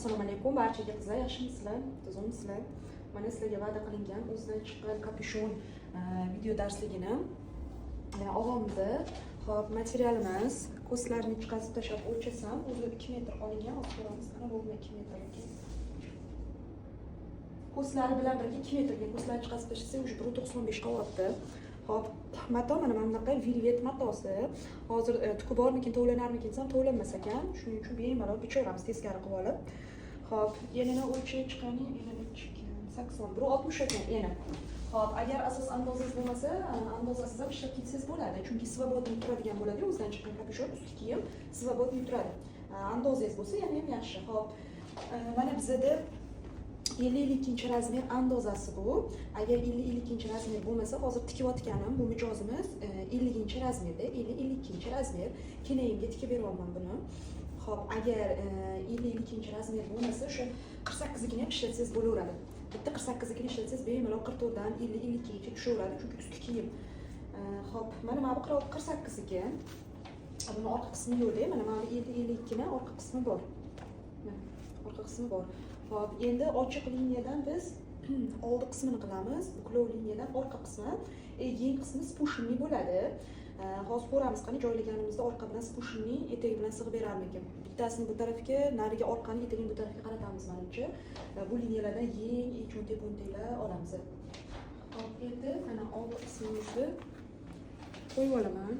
Assalomu alaykum barchaga, qizlar, yaxshimisizlar, tuzukmisizlar? Mana sizlarga va'da qilingan o'zidan chiqqan kapishon video darsligini olamiz. Ho'p, materialimiz ko'zlarini chiqazib tashlab o'lchasam, o'zi 2 metr olingan. Hozir ko'ramiz, qani, ровно 2 metr ekan. Ko'zlari bilan birga 2 metrga, ko'zlarini chiqazib tashlasak, уже 1,95 qolyapti. Ho'p, mato mana bunaqa velvet matosi. Hozir tuki bormikin, tovlanarmikin desam, tovlanmas ekan. Shuning uchun bemalol bichaveramiz teskari qilib olib. Ho'p, enini o'lchab chiqaning, eni nechi ekan? 80, 1,60 ekan eni. Ho'p, agar asos andozangiz bo'lmasa, andozasiz ham ishlab ketsangiz bo'ladi, chunki свободный turadigan bo'ladi. O'zidan chiqqan kapishon, ustki kiyim свободный turadi. Andozangiz bo'lsa, yana ham yaxshi. Ho'p, mana bizada 50-52 razmer andozasi bu. Agar 50-52 razmer bo'lmasa, hozir tikayotganim bu mijozimiz 50 razmerda, 50-52 razmer, kelayimga tikib beryapman buni. Ho'p, agar 50-52 razmer bo'lmasa, o'sha 48nikini ham ishlatsangiz bo'laveradi. Bitta 48nikini ishlatsangiz, bemalol 44dan 50-52gacha tushaveradi, chunki ustki kiyim. Ho'p, mana bu 48niki. Buni orqa qismi yo'qda, mana bu 50-52ni orqa qismi bor. Mana, orqa qismi bor. Ho'p, endi ochiq liniyadan biz oldi qismini qilamiz, buklov liniyadan orqa qismi, yeng qismi спущенный bo'ladi. Hozir ko'ramiz, qani, joylaganimizda orqa bilan спущенный etagi bilan sig'ib berarmikin. Bittasini bu tarafga, narigi orqani etagini bu tarafga qaratamiz manimcha. Bu liniyalardan yeng, cho'ntak po'ntaklar olamiz. Ho'p, endi mana oldi qismimizni qo'yib olaman.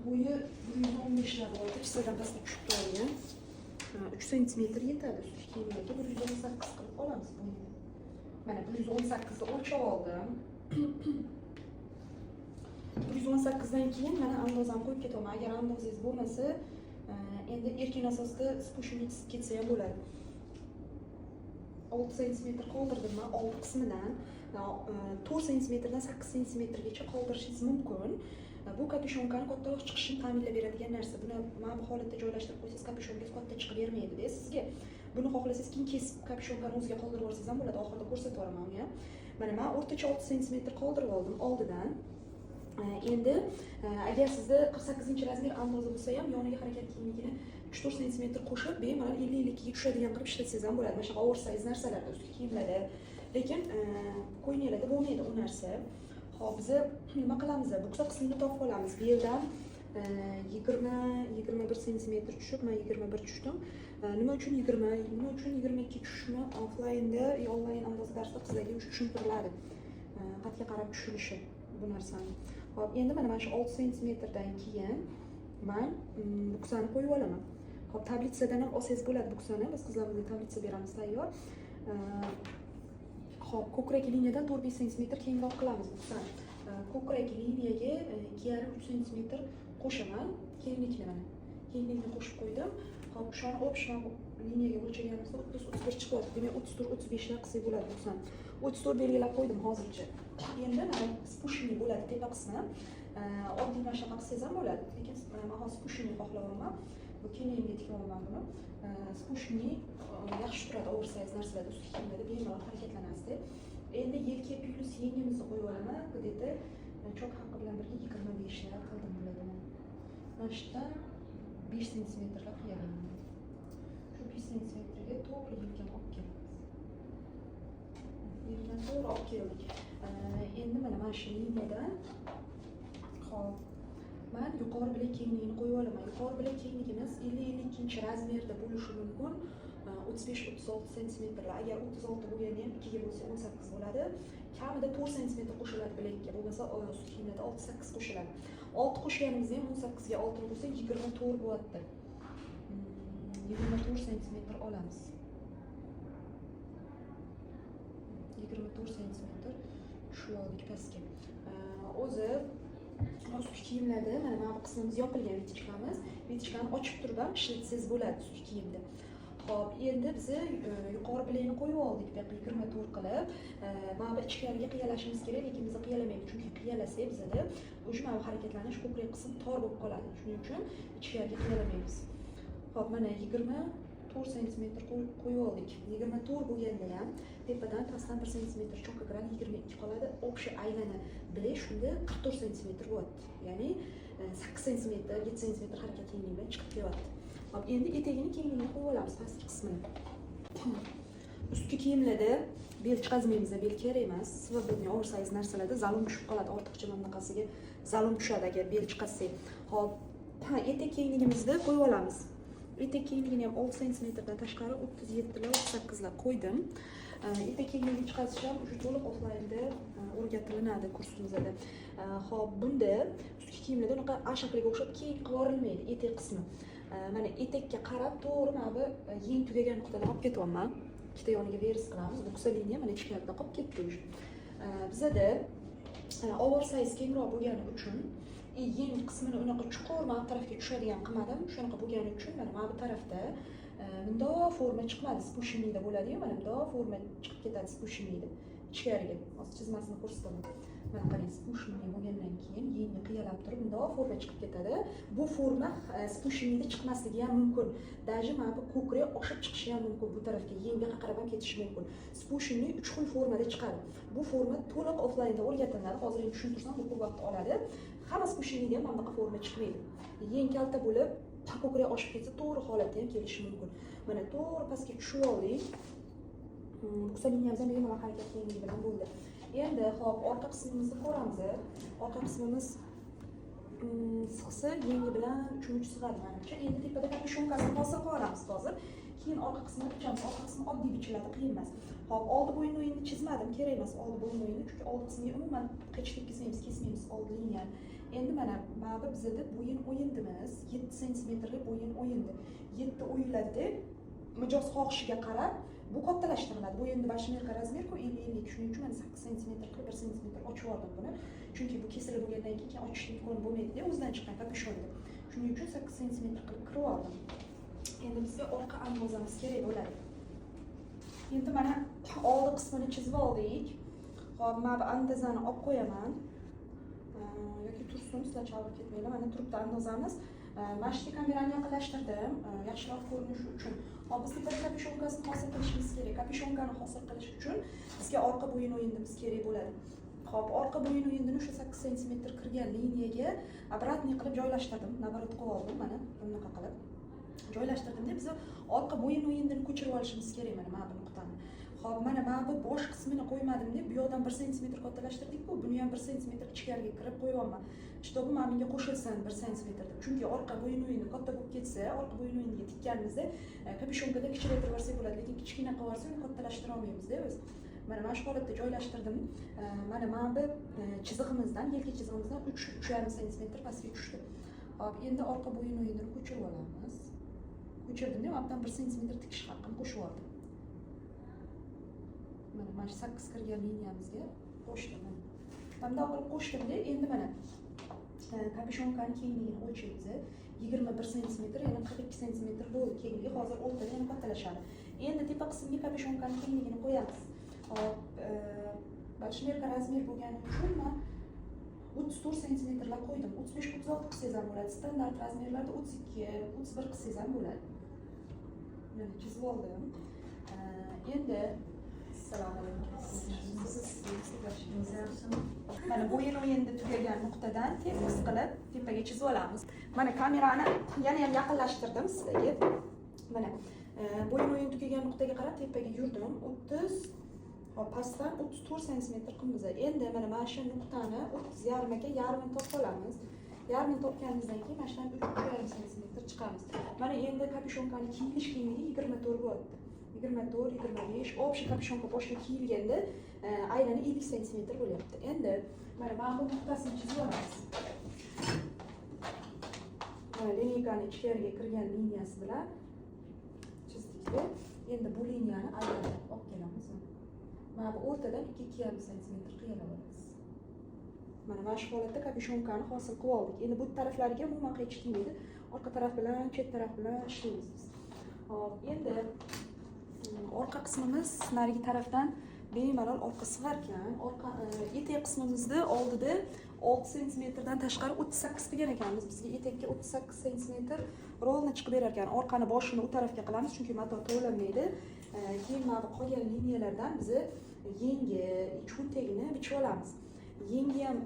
Bo'yi 115lar bo'ladi, chissadan pastga tushib qolgan. 3 santimetr yetadi ustki kiyimlarga, 118 qilib olamiz bo'yini. Mana, 118ni o'lchab oldim. 118dan keyin mana andozani qo'yib ketaman. Agar andozangiz bo'lmasa, endi erkin asosda спущенный chizib ketsa ham bo'ladi. 6 santimetr qoldirdim man oldi qismidan. 4 santimetrdan 8 santimetrgacha qoldirishingiz mumkin. Bu kapushonkani kattaroq chiqishini ta'minlab beradigan narsa. Buni mana bu holatda joylashtirib qo'ysangiz, kapushonkasi katta chiqib bermaydi sizga. Buni xohlasangiz, keyin kesib, kapushonkani o'ziga qoldirib yuborsangiz ham bo'ladi. Oxirida ko'rsatib yuboraman uni ham. Mana, man o'rtacha 6 santimetr qoldirib oldim oldidan. Endi agar sizda 48 razmer andoza bo'lsa ham, yoniga harakat kengligini 3-4 santimetr qo'shib, bemalol 50-52ga tushadigan qilib ishlatsangiz ham bo'ladi. Mana shunaqa oversize narsalarda, ustki kiyimlarda. Lekin ko'ylaklarda bo'lmaydi u narsa. Ho'p, biza nima qilamiz? Buksa qismini topib olamiz. Bu yerdan 20, 21 santimetr tushib, man 21 tushdim. Nima uchun 20, nima uchun 22 tushishni offlaynda, onlayn andoza darsda qizlarga уже tushuntiriladi, qayerga qarab tushilishi bu narsani. Ho'p, endi mana shu 6 santimetrdan keyin man buksani qo'yib olaman. Ho'p, tablitsadan ham olsangiz bo'ladi buksani. Biz qizlarimizga tablitsa beramiz tayyor. Ho'p, ko'krak liniyadan 4-5 santimetr kengroq qilamiz buksani. Ko'krak liniyaga 2,5-3 santimetr qo'shaman kenglikni, mana. Kenglikni qo'shib qo'ydim. Ho'p, o'shani общий mana bu liniyaga o'lchaganimizda 30-31 chiqyapti. Demak, 34-35lar qilsak bo'ladi buksani. 34 belgilab qo'ydim hozircha. Endi mana спущенный bo'ladi tepa qismi. Oddiy mana shunaqa qilsangiz ham bo'ladi. Lekin man hozir спущенный xohlayapman. Bu kelayimga tikyapman buni. Спущенный yaxshi turadi oversize narsalarda, ustki kiyimlarda bemalol harakatlanasizda. Endi yelka plyus yengimizni qo'yib olaman. Где-то chok haqqi bilan birga 25lar qildim bo'ladi. Mana shu yerdan 5 santimetrlar qiyalayman. Shu 5 santimetrga to'g'ri yelkani olib kelamiz. Yelkani to'g'ri olib keldik. Endi mana shu liniyadan, ho'p, man yuqori bilak kengligini qo'yib olaman. Yuqori bilak kengligimiz 50-52 razmerda bo'lishi mumkin. 35-36 santimetrlar. Agar 36 bo'lganda ham, ikkiga bo'lsa 18 bo'ladi. Kamida 4 santimetr qo'shiladi bilakka. Bo'lmasa, ustki kiyimlarda 6-8 qo'shiladi. 6 qo'shganimizda ham 18 ga 6 qo'shsak, 24 bo'lyapti. 24 santimetr olamiz. 24 santimetr tushib oldik pastga. O'zi ustki kiyimlarda mana bu qismimiz yopilgan, вытачка miz. Вытачка ni ochib turib ham ishlatsangiz bo'ladi ustki kiyimda. Ho'p, endi biza yuqori bilakni qo'yib oldik bu yoqqa 24 qilib. Mana bu ichkariga qiyalashimiz kerak, lekin biz qiyalamaymiz, chunki qiyalasak, bizada уже mana bu harakatlanish, ko'krak qism tor bo'lib qoladi. Shuning uchun ichkariga qiyalamaymiz. Ho'p, mana 24 santimetr qo'yib oldik. 24 bo'lganda ham tepadan pastdan 1 santimetr chokka kiradi, 22 qoladi. Общий aylana bilak shunda 44 santimetr bo'lyapti. Ya'ni 8 santimetr, 7 santimetr harakat kenglik bilan chiqib kelyapti. Hop, endi etagini kengligini qo'yib olamiz pastki. qismini. Ustki kiyimlarda bel chiqazmaymiz, bel kerak emas. Свободный oversize narsalarda залом tushib qoladi, ortiqcha mana bunaqasiga залом tushadi agar bel chiqazsak. Hop, ha, etak kengligimizni qo'yib olamiz. Etak kengligini ham 6 santimetrdan tashqari 37 lar, 38 lar qo'ydim. Etak kengligini chiqazish ham уже to'liq offlaynda o'rgatilinadi kursimizda. Hop, bunda ustki kiyimlarda unaqa A shakliga o'xshab keng qilib yuborilmaydi etak qismi. Mana etakka qarab to'g'ri mana bu yeng tugagan nuqtadan olib ketyapman. Ikkita yoniga вырез qilamiz. Buksa liniya mana ichkarida qolib ketdi уже. Bizada oversize kengroq bo'lgani uchun и yeng qismini unaqa chuqur mana bu tarafga tushadigan qilmadim. Shunaqa bo'lgani uchun mana bu tarafda bundoq forma chiqmadi. Спущенный da bo'ladi-yu, mana bundoq forma chiqib ketadi спущенный da ichkariga. Hozir chizmasini ko'rsataman. Mana qarang, спущенный bo'lgandan keyin yengni qiyalab turib bundoq forma chiqib ketadi. Bu forma спущенный da chiqmasligi ham mumkin. Даже mana bu ko'krak oshib chiqishi ham mumkin bu tarafga, yengga qarab ham ketishi mumkin. Спущенный uch xil formada chiqadi. Bu forma to'liq offlaynda o'rgatiladi. Hozir endi tushuntirsam, bu ko'p vaqt oladi. Hamma спущенный da ham mana bunaqa forma chiqmaydi. Yeng kalta bo'lib, ko'krak oshib ketsa, to'g'ri holatda ham kelishi mumkin. Mana to'g'ri pastga tushib oldik. Buksa liniyamiz ham bemalol harakat kengligi bilan bo'ldi. Endi hop, orqa qismimizni ko'ramiz. Orqa qismimiz sig'sa, yengi bilan 3 sig'adi manimcha. Endi tepada капюшонка sini hosil qilib olamiz hozir. Keyin orqa qismini bichamiz. Orqa qismi oddiy bichiladi, qiyin emas. Hop, oldi bo'yin o'yinni chizmadim, kerak emas oldi bo'yin o'yini, chunki oldi qismiga umuman hech tekkizmaymiz, kesmaymiz oldi liniyani. Endi mana bu bizada bo'yin o'yindimiz 7 santimetrli bo'yin o'yindi. 7 o'yiladi. Mijoz xohishiga qarab bu kattalashtiriladi. Bu endi восьмёрка размер ku, 50-50. Shuning uchun mana 8 santimetr qilib 1 santimetr ochib yubordim buni. Chunki bu kesilib bo'lgandan keyin ochish imkoni bo'lmaydi, o'zidan chiqqan kapyushonda. Shuning uchun 8 santimetr qilib kirib oldim. Endi bizga orqa andozamiz kerak bo'ladi. Endi mana oldi qismini chizib oldik. Hop, mana bu andozani olib qo'yaman. Yoki tursin, sizlar chalg'ib ketmanglar. Mana turibdi andozamiz. Mana shu kamerani yaqinlashtirdim, yaxshiroq ko'rinishi uchun. Hop, biz tepada капюшонка sini hosil qilishimiz kerak. Капюшонка ni hosil qilish uchun bizga orqa bo'yin o'yindimiz kerak bo'ladi. Hop, orqa bo'yin o'yindini o'sha 8 santimetr kirgan liniyaga обратный qilib joylashtirdim. Наоборот qilib oldim, mana bunaqa qilib joylashtirdim. Biz orqa bo'yin o'yindini ko'chirib olishimiz kerak mana bu nuqtani. Hop, mana bu bosh qismini qo'ymadim deb bu yoqdan 1 santimetr kattalashtirdik-ku, buni ham 1 santimetr ichkariga kirib qo'yyapman. Чтобы mana bunga qo'shilsin 1 santimetr deb. Chunki orqa bo'yin o'yini katta bo'lib ketsa, orqa bo'yin o'yiniga tikkanimizda капюшонка da kichraytirib yuborsak bo'ladi, lekin kichkina qilib yuborsak, uni kattalashtira olmaymizda biz. Mana shu holatda joylashtirdim. Mana bu chizig'imizdan, yelka chizig'imizdan 3 3,5 santimetr pastga tushdi. Hop, endi orqa bo'yin o'yinini ko'chirib olamiz. Ko'chirdim, mana bu yerdan 1 santimetr tikish haqqini qo'shib yubordim. Mana shu 8 kirgan liniyamizga qo'shdim. Mana bundoq qilib qo'shdimda, endi mana капюшонка ni kengligini o'lchaymiz. 21 santimetr, ya'ni 42 santimetr bo'ldi kengligi. Hozir o'rtada yana kattalashadi. Endi tepa qismga капюшонка ni kengligini qo'yamiz. Hop, восьмёрка размер bo'lgani uchun man 34 santimetrlar qo'ydim. 35, 36 qilsangiz ham bo'ladi. Standart размер larda 32, 31 qilsangiz ham bo'ladi. Mana chizib oldim. Endi assalomu alaykum. Mana bo'yin o'yinda tugagan nuqtadan tekis qilib tepaga chizib olamiz. Mana kamerani yana ham yaqinlashtirdim sizlarga. Mana bo'yin o'yin tugagan nuqtaga qarab tepaga yurdim. 30, hop, pastdan 34 santimetr qilamiz. Endi mana shu nuqtani 30,5 ga yarmini topib olamiz. Yarmini topganimizdan keyin mana shundan 3, 3,5 santimetr chiqamiz. Mana endi капюшонка ni kiyilish kengligi 24 bo'lyapti. 24, 25, общий капюшонка boshga kiyilganda aylanib 50 santimetr bo'lyapti. Endi mana bu nuqtasini chizib olamiz. Mana линейка ni ichkariga kirgan liniyasi bilan chizdikda, endi bu liniyani aylantirib olib kelamiz. Mana bu o'rtadan 2, 2,5 santimetr qiyalab olamiz. Mana shu holatda капюшонка ni hosil qilib oldik. Endi bu taraflariga umuman hech tegmaydi. Orqa taraf bilan, chet taraf bilan ishlaymiz biz. Hop, endi orqa qismimiz narigi tarafdan bemalol orqa sig'arkan. Orqa etak qismimizni oldida 6 santimetrdan tashqari 38 qilgan ekanmiz. Bizga etakka 38 santimetr ровно chiqib berar ekan. Orqani boshini u tarafga qilamiz, chunki mato to'lanmaydi. Keyin mana bu qolgan liniyalardan bizni yengi, cho'ntagini bichib olamiz. Yengi ham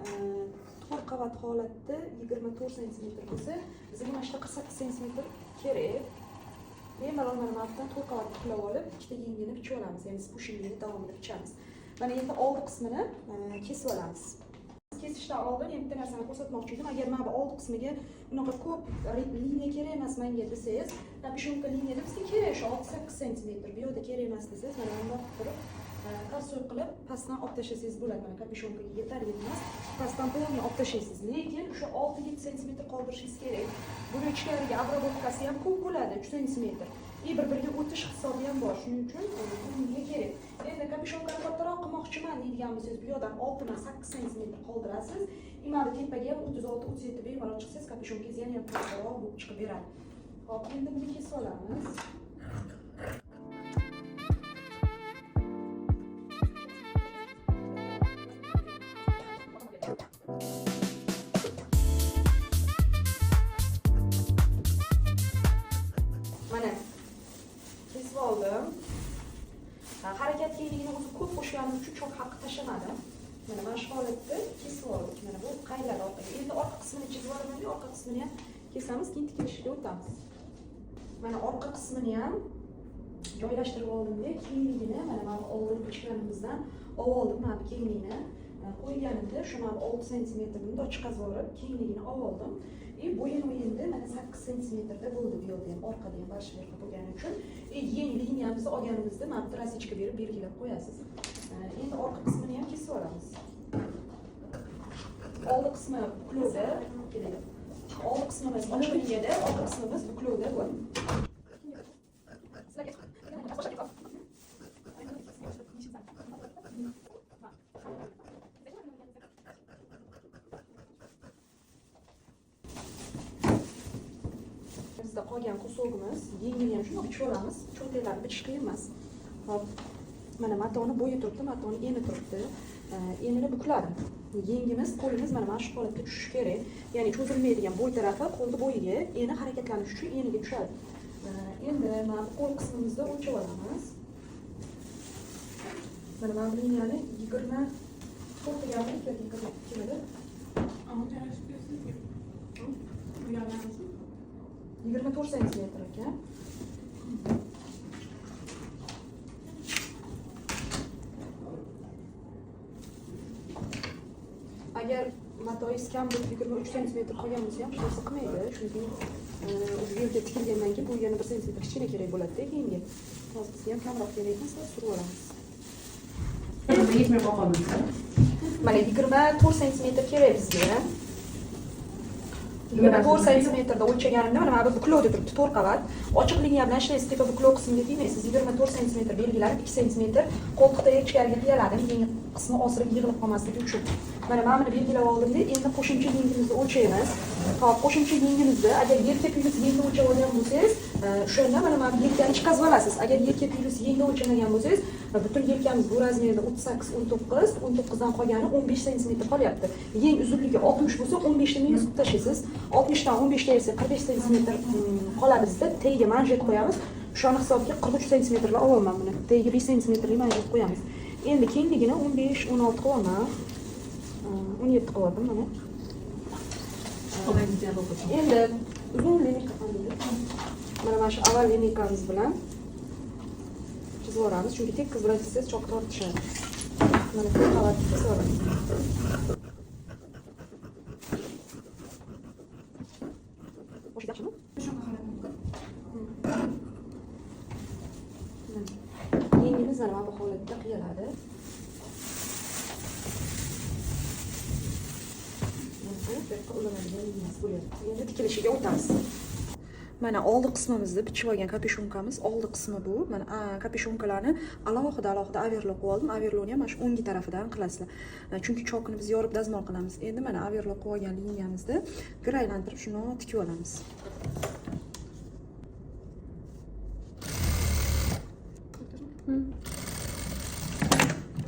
4 qavat holatda 24 santimetr bo'lsa, bizga mana shu 48 santimetr kerak. Bemalol mana bu yerdan 4 qavat. buklab olib, ikkita yengini bichib olamiz, ya'ni спущенный ni davomini bichamiz. Mana endi oldi qismini kesib olamiz. Kesishdan oldin yana bitta narsani ko'rsatmoqchi edim. Agar mana bu oldi qismiga unaqa ko'p liniya kerak emas menga desangiz, капюшонка liniyada bizga kerak shu 6-8 santimetr, bu yoqda kerak emas desangiz, mana bundoq qilib turib, косой qilib pastdan olib tashlasangiz bo'ladi. Mana капюшонка ga yetar yetmas pastdan полный olib tashlaysiz, lekin o'sha 6-7 santimetr qoldirishingiz kerak. Buni ichkariga обработка si ham ko'p bo'ladi, 3 santimetr, и bir biriga o'tish hisobi ham bor, shuning uchun bu liniya kerak. Endi капюшонка ni kattaroq qilmoqchiman deydigan bo'lsangiz, bu yoqdan 6 emas, 8 santimetr qoldirasiz, и mana bu tepaga ham 36-37 bemalol chiqsangiz, капюшонка ngiz yana ham kattaroq bo'lib chiqib beradi. Hop, endi buni kesib olamiz. Mana kesib oldim. Harakat kengligini o'zi ko'p qo'shganim uchun chok haqi tashlamadim. Mana shu holatda kesib oldik. Mana bu qayriladi orqaga. Endi orqa qismini chizib olaman, orqa qismini ham kesamiz, keyin tikilishiga o'tamiz. Mana orqa qismini ham joylashtirib oldimda, kengligini mana oldin bichganimizdan olib oldim. Mana bu kengligini qo'yganimda shu mana 6 santimetr bundoq chiqazib yuborib kengligini olib oldim. И bo'yini endi mana 8 santimetrda bo'ldi bu yoqda ham, orqada ham большевик bo'lgani uchun. И yeng liniyamizni olganimizda mana bu рассечка berib belgilab qo'yasiz. Endi orqa qismini ham kesib olamiz. Oldi qismi buklovda keladi. Oldi qismimiz ochiq liniyada, orqa qismimiz buklovda bo'ladi. Bizda qolgan кусок imiz yengini ham shundoq bichib olamiz. Cho'ntaklarni bichish qiyin emas. Hop, mana matoni bo'yi turibdi, matoni eni turibdi. Enini bukladim. Yengimiz, qo'limiz mana shu holatga tushishi kerak. Ya'ni cho'zilmaydigan bo'y tarafi qo'lni bo'yiga, eni harakatlanish uchun eniga tushadi. Endi mana bu qo'l qismimizda o'lchab olamiz. Mana bu liniyani 24 degani yoki 22 midi? 24 santimetr ekan. Agar matoyingiz kam bo'lib 23 santimetr qolgan bo'lsa ham hech narsa qilmaydi, chunki o'zi yelka tikilgandan keyin bu yana 1 santimetr kichkina kerak bo'ladi-da keyingi. Hozir bizga ham kamroq kerak ekan, sal surib olamiz. Mana 24 santimetr kerak bizga. 24 santimetrda o'lchaganimda mana bu buklovda turibdi, 4 qavat. Ochiq liniya bilan ishlaysiz, tepa buklov qismiga tegmaysiz. 24 santimetr belgilanib, 2 santimetr qo'ltiqda ichkariga qiyaladim, yeng qismi osilib yig'ilib qolmasligi uchun. Mana buni belgilab oldimda, endi qo'shimcha yengimizni o'lchaymiz. Hop, qo'shimcha yengimizni agar yelka plyus yengni o'lchab olgan bo'lsangiz, o'shanda mana bu yelkani chiqazib olasiz. Agar yelka plyus yengni o'lchamagan bo'lsangiz, butun yelkamiz bu razmerda 38, 19, 19 dan qolgani 15 santimetr qolyapti. Yeng uzunligi 60 bo'lsa, 15 ni minus qilib tashlaysiz. 60 dan 15 ga ayirsak 45 santimetr qoladi bizda. Tagiga manjet qo'yamiz. O'shani hisobiga 43 santimetrlar olaman buni. Tagiga 5 santimetrlik manjet qo'yamiz. Endi kengligini 15, 16 qilaman. 17 qilyaptim mana. Endi uzun линейка mana shu avval линейка miz bilan chizib yuboramiz, chunki tekis bilan chizsangiz chok tortishadi. Mana to'rt qavatni kesib olamiz. Yaxshimi? Yengimiz mana bu holatda qiyaladi. Mana bu yoqqa ulanadigan liniyasi bo'lyapti. Endi tikilishiga o'tamiz. Mana oldi qismimizda bichib olgan капюшонка miz, oldi qismi bu. Mana капюшонка larni alohida alohida оверлок qilib oldim. Оверлок ni ham mana shu o'nggi tarafidan qilasizlar. Chunki chokini biz yorib dazmol qilamiz. Endi mana оверлок qilib olgan liniyamizni gir aylantirib shuni tikib olamiz.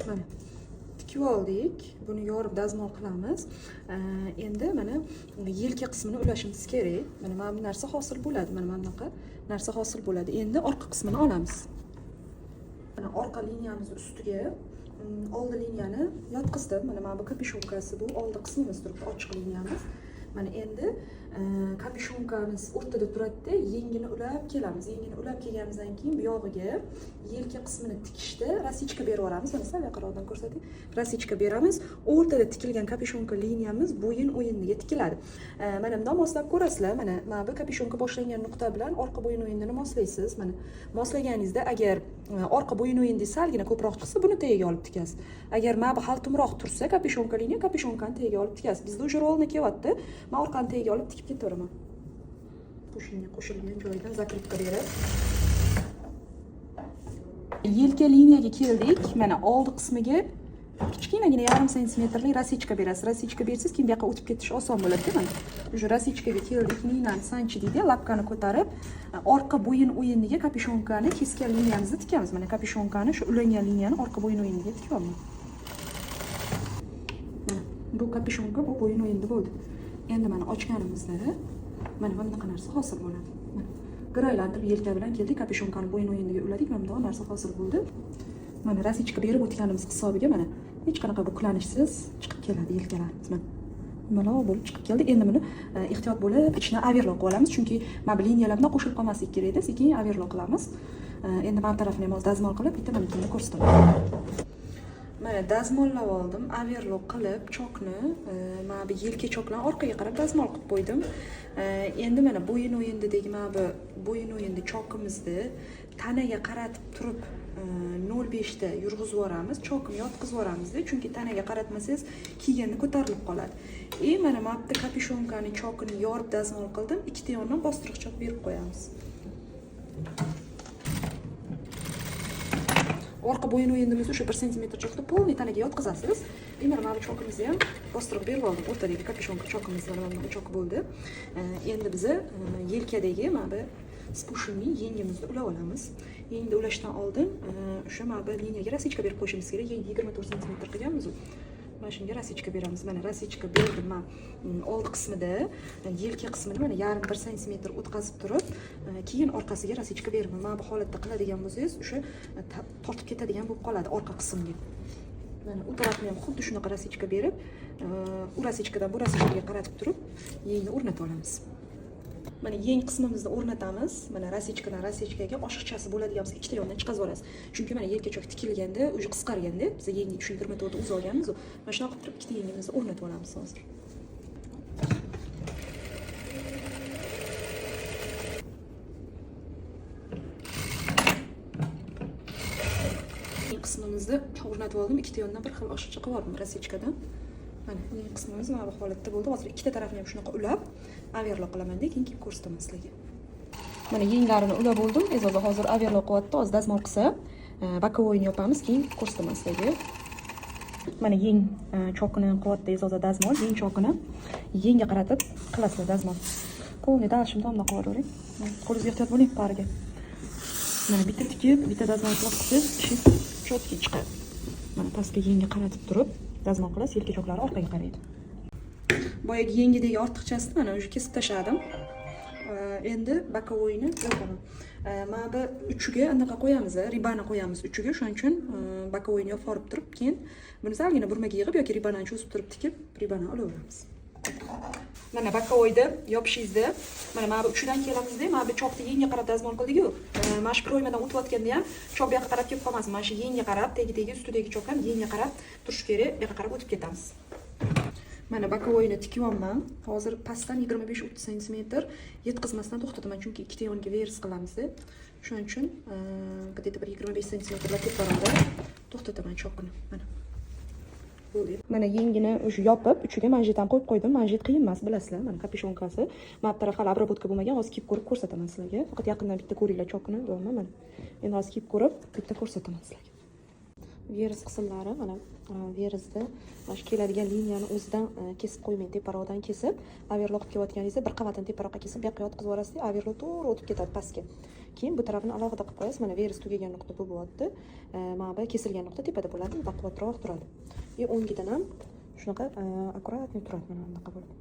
Mana tikib oldik. Buni yorib dazmol qilamiz. Endi mana yelka qismini ulashimiz kerak. Mana bu narsa hosil bo'ladi. Mana bunaqa narsa hosil bo'ladi. Endi orqa qismini olamiz. Mana orqa liniyamiz ustiga oldi liniyani yotqizdim. Mana bu капюшонка si, bu oldi qismimiz turibdi, ochiq liniyamiz. Mana endi Капюшонка miz o'rtada turadida, yengini ulab kelamiz. Yengini ulab kelganimizdan keyin bu yog'iga yelka qismini tikishda рассечка berib yuboramiz. Mana sal yaqinroqdan ko'rsatay. Рассечка beramiz. O'rtada tikilgan капюшонка liniyamiz bo'yin o'yiniga tikiladi. Mana bundan moslab ko'rasizlar. Mana bu капюшонка boshlangan nuqta bilan orqa bo'yin o'yinini moslaysiz. Mana moslaganingizda agar orqa bo'yin o'yinda salgina ko'proq chiqsa, buni tagiga olib tikasiz. Agar mana bu xaltumroq tursa, капюшонка liniya капюшонка ni tagiga olib tikasiz. Bizda уже ровно kelyapti. Men orqani tagiga olib tikib ketaveraman. Qo'shinga qo'shilgan joyidan закрепка berib. Yelka liniyaga keldik. Mana oldi qismiga kichkinagina yarim santimetrlik рассечка berasiz. Рассечка bersangiz, keyin bu yoqqa o'tib ketish oson bo'ladi. Mana уже рассечка ga keldik. Liniyani sanchi deydi, лапка ni ko'tarib, orqa bo'yin o'yiniga капюшонка ni kesgan liniyamizni tikamiz. Mana капюшонка ni shu ulangan liniyani orqa bo'yin o'yiniga tikyapman. Mana bu капюшонка bu bo'yin o'yinda bo'ldi. Endi mana ochganimizda mana bunaqa narsa hosil bo'ladi. Mana bir aylantirib yelka bilan keldik, капюшонка ni bo'yin o'yiniga uladik, mana bunday narsa hosil bo'ldi. Mana рассечка berib o'tganimiz hisobiga mana hech qanaqa buklanishsiz chiqib keladi yelkalarimiz. Mana yumaloq bo'lib chiqib keldi. Endi buni ehtiyot bo'lib ichini оверлок qilib olamiz, chunki mana bu liniyalar bilan qo'shilib qolmasligi kerakda, sekin оверлок qilamiz. Endi mana bu tarafini ham hozir dazmol qilib, bitta manekenni ko'rsataman. Mana dazmollab oldim, оверлок qilib chokni, mana bu yelka choklarni orqaga qarab dazmol qilib qo'ydim. Endi mana bo'yin o'yindagi mana bu bo'yin o'yinda chokimizni tanaga qaratib turib 0,5 da yurg'izib yuboramiz, chokini yotqizib yuboramizda, chunki tanaga qaratmasangiz kiyganda ko'tarilib qoladi. И mana bu yerda капюшонка ni chokini yorib dazmol qildim, ikkita yonidan bostiriq chok berib qo'yamiz. Orqa bo'yin o'yinimizni o'sha 1 santimetr chokda полный tanaga yotqizasiz. И mana bu chokimizni ham bostirib berib oldim. O'rtadagi капюшонка chokimiz mana bunaqa chok bo'ldi. Endi biza yelkadagi mana bu спущенный yengimizni ulab olamiz. Yengni ulashdan oldin o'sha mana bu liniyaga рассечка berib qo'yishimiz kerak. Yeng 24 santimetr qilganmiz. Mana shunga рассечка beramiz. Mana рассечка berdim man oldi qismida, yelka qismini mana yarim 1 santimetr o'tkazib turib, keyin orqasiga рассечка beraman. Mana bu holatda qiladigan bo'lsangiz, o'sha tortib ketadigan bo'lib qoladi orqa qismga. Mana u tarafni ham xuddi shunaqa рассечка berib, u рассечка dan bu рассечка ga qaratib turib, yengni o'rnatib olamiz. Mana yeng qismimizni o'rnatamiz. Mana рассечка dan рассечка ga oshiqchasi bo'ladigan bo'lsa, ikkita yondan chiqazib olasiz. Chunki mana yelka chok tikilganda уже qisqarganda, biz yengni shu 24 ta uzib olganmiz. Mana shunaqa qilib turib ikkita yengimizni o'rnatib olamiz hozir. Yeng qismimizni o'rnatib oldim, ikkita yondan bir xil oshiqcha qilib oldim рассечка dan. Mana yeng qismimiz mana bu holatda bo'ldi. Hozir ikkita tarafini ham shunaqa ulab, оверлок qilaman-da, keyin kiyib ko'rsataman sizlarga. Mana yenglarini ulab bo'ldim. E'zoza hozir оверлок qilyapti. Hozir dazmol qilsa, боковой ini yopamiz, keyin ko'rsataman sizlarga. Mana yeng chokini qilyapti E'zoza dazmol, yeng chokini yengga qaratib qilasizlar dazmol. Полный дальше bundoq qilib yuboravering. Qo'lingizga ehtiyot bo'ling pariga. Mana bitta tikib, bitta dazmol qilib qilsangiz, ishingiz чётко chiqadi. Mana pastga yengga qaratib turib dazmol qilasiz, yelka choklari orqaga qaraydi. Boyagi yengidagi ortiqchasini mana уже kesib tashladim. Endi боковой ni yopaman. Mana bu uchiga anaqa qo'yamiz, рибана qo'yamiz uchiga. Shuning uchun боковой ni yopib turib, keyin buni salgina burmaga yig'ib yoki рибана ni cho'zib turib tikib, рибана olaveramiz. Mana боковой da yopishingizda mana bu uchidan kelamizda, mana bu chokni yengga qarab dazmol qildik-ku. Mana shu пройма dan o'tayotganda ham chok bu yoqqa qarab kelib qolmasin. Mana shu yengga qarab, tagi ustidagi chok ham yengga qarab turishi kerak, bu yoqqa qarab o'tib ketamiz. Mana боковой ni tikyapman. Hozir pastdan 25-30 santimetr yetkazmasdan to'xtataman, chunki ikkita yoniga вырез qilamiz. Shuning uchun где-то bir 25 santimetrlar teparoqda to'xtataman chokini. Mana. Bo'ldi. Mana yengini o'sha yopib, uchiga manjet ham qo'yib qo'ydim. Manjet qiyin emas, bilasizlar. Mana капюшонка si. Mana bu taraf hali обработка bo'lmagan. Hozir kiyib ko'rib ko'rsataman sizlarga. Faqat yaqindan bitta ko'ringlar chokini, do'mi mana. Endi hozir kiyib ko'rib bitta ko'rsataman sizlarga. Вырез qismlari mana вырез da mana shu keladigan liniyani o'zidan kesib qo'ymang, teparoqdan kesib, оверлок qilib kelayotganingizda bir qavatini teparoqqa kesib, bu yoqqa yotqizib yuborasiz, оверлок to'g'ri o'tib ketadi pastga. Keyin bu tarafini alohida qilib qo'yasiz. Mana вырез tugagan nuqta bu bo'lyapti. Mana bu kesilgan nuqta tepada bo'ladi, baquvvatroq turadi. И o'ngidan ham shunaqa аккуратный turadi, mana bunaqa bo'lib.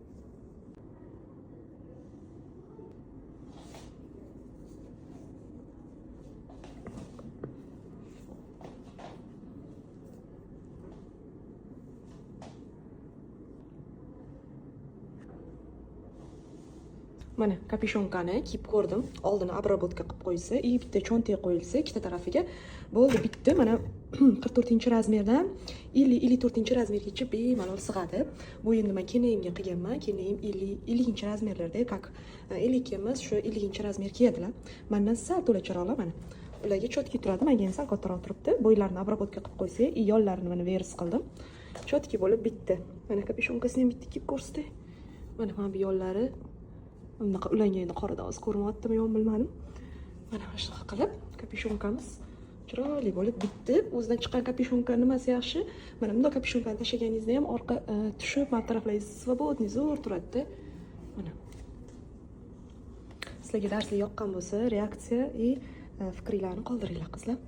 Mana, капюшонка ni kiyib ko'rdim. Oldini обработка qilib qo'yilsa и bitta cho'ntak qo'yilsa ikkita tarafiga, bo'ldi, bitdi. Mana, 44 размер dan 50, 54 размер gacha bemalol sig'adi. Bu endi man kelinoyimga qilganman. Kelinoyim 50, 50 размер larda, как 52 emas, shu 50 размер kiyadilar. Mandan sal to'lacharoqlar. Mana, ularga четкий turadi, manga endi sal kattaroq turibdi. Bo'ylarini обработка qilib qo'ysak и yollarini mana вырез qildim, четкий bo'lib bitdi. Mana, капюшонка sini ham bitta kiyib ko'rsatay. Mana bu yollari bunaqa ulangan. Endi qorada hozir ko'rinyaptimi, yo'qmi, bilmadim. Mana shunaqa qilib капюшонка miz chiroyli bo'lib bitdi. O'zidan chiqqan капюшонка nimasi yaxshi? Mana bundoq капюшонка ni tashlaganingizda ham orqa tushib, mana bu taraflaringiz свободный, zo'r turadida. Mana, sizlarga darslik yoqqan bo'lsa, reaksiya и fikringlarni qoldiringlar, qizlar.